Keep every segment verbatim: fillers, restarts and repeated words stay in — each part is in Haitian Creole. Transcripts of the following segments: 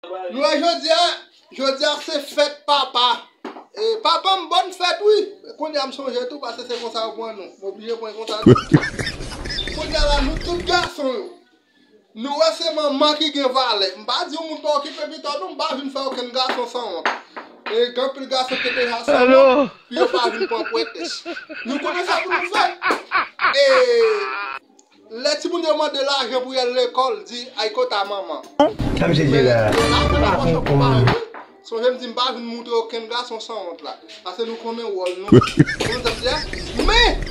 Nou wè jodi a, jodi a se fèt papa. E, papa m, bòn fèt, wi. Kounye a m sonje tou, paske se konsa yo pran nou. M oblije pran konsa tou. Kounye a la, nou tout gason yo. Nou wè se manman ki gen valè. M pa di yon moun pa okipe pito nou, m pa vin fè okenn gason sanwont. E gen anpil gason ki deja sanwont, pou yo pa vin pran pwetès. Nou konnen sa pou nou fè. E lè timoun yo mande lajan pou y al lekòl, di, "Ay kòta manman." Sa misye di la? Sonje m di m pa vin montre okenn gason sanwont la. Paske nou konnen wòl nou. Konnen sa m di a? Men,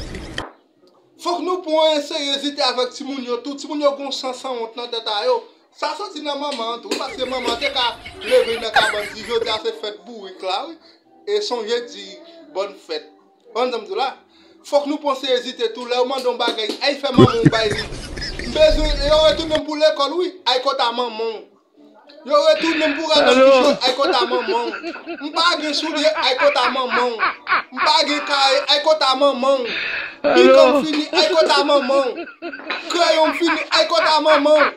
fòk nou pran serye zite avèk timoun yo tou. Timoun yo gon sans sanwont nan tèt a yo. Sa soti nan manman an tou, paske manman an te ka leve nan kabann di, "Jodi a se fèt bourik la, wi." E sonje di, "Bòn fèt." Konn sa m di w la? Fòk nou pran serye zite tou. Lè yo mande yon bagay, ay fè manman w bay li. M bezwen, yo retounen m pou lekòl, wi. Ay kòta manman w. Yo retounen m pou radòt kichòy, ay kòta manman w. M pa gen soulye, ay kòta manman w. M pa gen kaye, ay kòta manman w. Bik an fini, ay kòta manman w. Kreyon m fini, ay kòta manman w.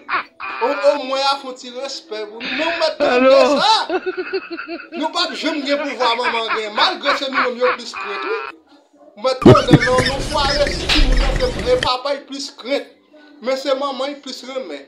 O, omwen a fon ti respè pou nou. Men w mèt tande sa. Nou p ap janm gen pouvwa manman gen, malgre se nou menm yo plis krent, wi. W mèt tande non, nou fwa resi timoun nan, se e papa y plis krent. Men se manman y plis renmen.